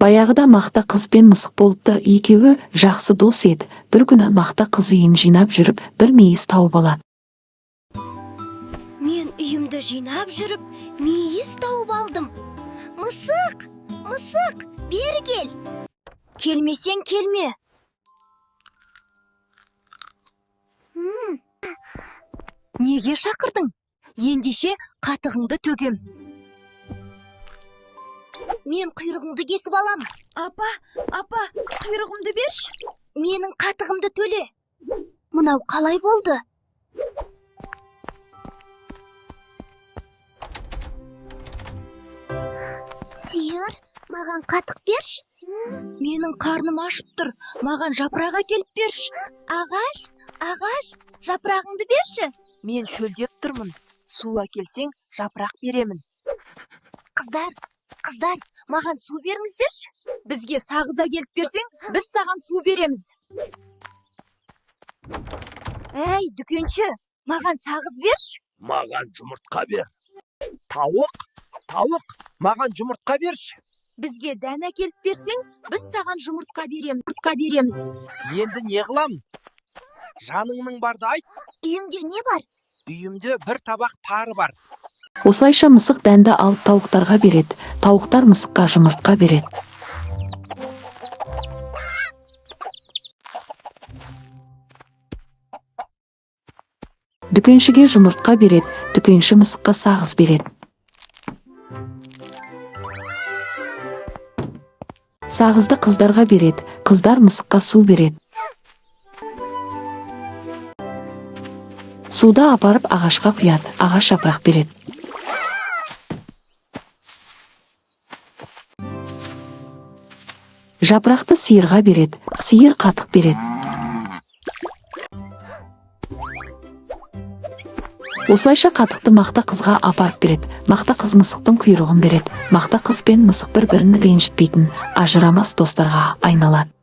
Баяғыда Мақта қыз бен мысық болыпты. Екеуі жақсы дос еді. Бір күні Мақта қыз үйін жинап жүріп, бір мейіз тауып алады. Мен үйімді жинап жүріп, мейіз тауып алдым. Мысық, мысық, бері кел. Келмесең келме. Неге шақырдың? Ендеше қатығыңды төгем. Мен құйрығыңды кесіп алам. Апа, апа, құйрығымды берші. Менің қатығымды төле. Мынау қалай болды? Сиыр, маған қатық берші. Менің қарным ашып тұр. Маған жапырақ әкеліп берші. Ағаш, ағаш, жапырағыңды берші. Мен шөлдеп тұрмын. Су әкелсең, жапырақ беремін. Қыздар, қыздар, маған су беріңіздерші. Бізге сағыз әкеліп берсең, біз саған су береміз. Әй, дүкенші, маған сағыз берші. Маған жұмыртқа бер. Тауық, тауық, маған жұмыртқа берші. Бізге дән әкеліп берсең, біз саған жұмыртқа береміз. Жұмыртқа береміз. Енді не қылам? Жаныңның барды айт. Үйіңде не бар? Үйімде бір табақ тары бар. Осылайша мысық дәнді алып тауықтарға береді. Тауықтар мысыққа жұмыртқа береді. Дүкеншіге жұмыртқа береді, дүкенші мысыққа сағыз береді. Сағызды қыздарға береді, қыздар мысыққа су береді. Суды апарып ағашқа құяды, ағаш жапырақ береді. Жапырақты сиырға береді, сиыр қатық береді. Осылайша қатықты Мақта қызға апарып береді. Мақта қыз мысықтың құйрығын береді. Мақта қыз бен мысық бір-бірін ренжітпейтін, ажырамас достарға айналады.